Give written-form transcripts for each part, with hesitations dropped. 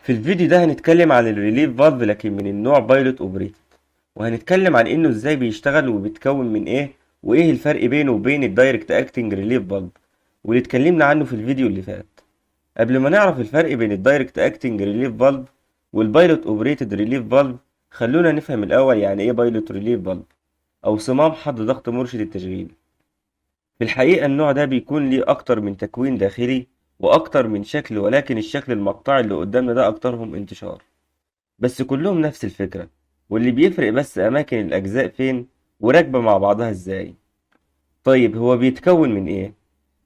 في الفيديو ده هنتكلم عن ال relief valve لكن من النوع pilot operated، وهنتكلم عن انه ازاي بيشتغل وبيتكون من ايه، وايه الفرق بينه وبين ال direct acting relief valve واللي اتكلمنا عنه في الفيديو اللي فات. قبل ما نعرف الفرق بين ال direct acting relief valve وال pilot operated relief valve، خلونا نفهم الاول يعني ايه pilot relief valve او صمام حد ضغط مرشد التشغيل. في الحقيقة النوع ده بيكون ليه أكتر من تكوين داخلي وأكتر من شكل، ولكن الشكل المقطعي اللي قدامنا ده أكترهم انتشار، بس كلهم نفس الفكرة، واللي بيفرق بس أماكن الأجزاء فين وراكبة مع بعضها إزاي. طيب هو بيتكون من إيه؟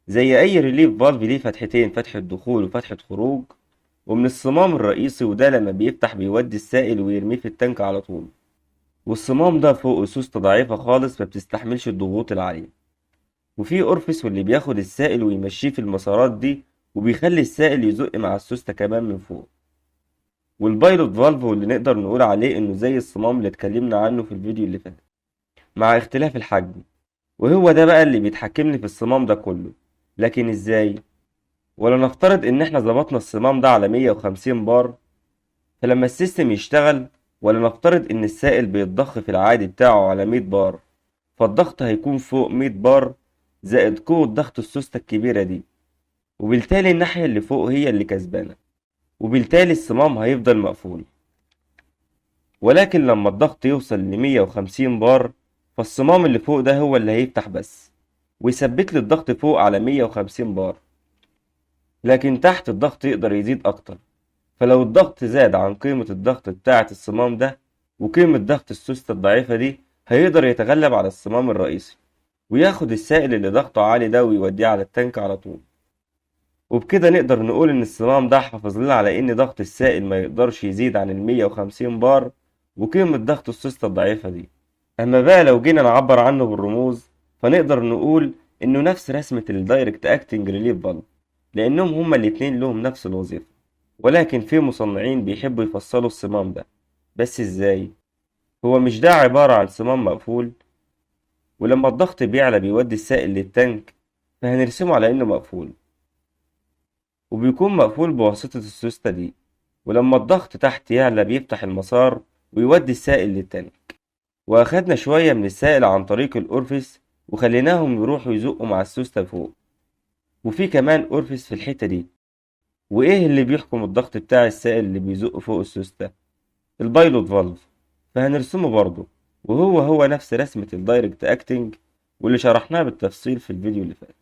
زي أي relief valve ليه فتحتين، فتحة دخول وفتحة خروج، ومن الصمام الرئيسي، وده لما بيفتح بيودي السائل ويرميه في ال tank على طول، والصمام ده فوقه سوستة ضعيفة خالص ما بتستحملش الضغوط العالية، وفي orifice واللي بياخد السائل ويمشيه في المسارات دي وبيخلي السائل يزق مع السوستة كمان من فوق. وال pilot valve واللي نقدر نقول عليه انه زي الصمام اللي اتكلمنا عنه في الفيديو اللي فات مع اختلاف الحجم، وهو ده بقى اللي بيتحكم لي في الصمام ده كله. لكن ازاي؟ ولا نفترض ان احنا ظبطنا الصمام ده على 150 بار، فلما ال system يشتغل، ولا نفترض ان السائل بيتضخ في العادي بتاعه على 100 بار، فالضغط هيكون فوق 100 بار زائد قوة ضغط السوستة الكبيرة دي، وبالتالي الناحية اللي فوق هي اللي كسبانة، وبالتالي الصمام هيفضل مقفول. ولكن لما الضغط يوصل ل150 بار، فالصمام اللي فوق ده هو اللي هيفتح بس ويثبت لي الضغط فوق على 150 بار، لكن تحت الضغط يقدر يزيد أكتر. فلو الضغط زاد عن قيمة الضغط بتاعة الصمام ده وقيمة ضغط السوستة الضعيفة دي، هيقدر يتغلب على الصمام الرئيسي وياخد السائل اللي ضغطه عالي ده ويوديه على ال tank على طول. وبكده نقدر نقول إن الصمام ده حافظ لنا على إن ضغط السائل ما يقدرش يزيد عن 150 بار وقيمة ضغط السوستة الضعيفة دي. أما بقى لو جينا نعبر عنه بالرموز، فنقدر نقول إنه نفس رسمة ال direct acting relief valve، لأنهم هما الاتنين لهم نفس الوظيفة، ولكن في مصنعين بيحبوا يفصلوا الصمام ده. بس ازاي؟ هو مش ده عبارة عن صمام مقفول، ولما الضغط بيعلى بيودي السائل لل tank، فهنرسمه على انه مقفول، وبيكون مقفول بواسطة السوستة دي، ولما الضغط تحت يعلى بيفتح المسار ويودي السائل لل tank. واخدنا شوية من السائل عن طريق ال orifice وخليناهم يروحوا يزقوا مع السوستة فوق، وفي كمان orifice في الحتة دي. وايه اللي بيحكم الضغط بتاع السائل اللي بيزق فوق السوستة؟ ال pilot valve، فهنرسمه برضه، وهو هو نفس رسمة ال direct acting واللي شرحناها بالتفصيل في الفيديو اللي فات.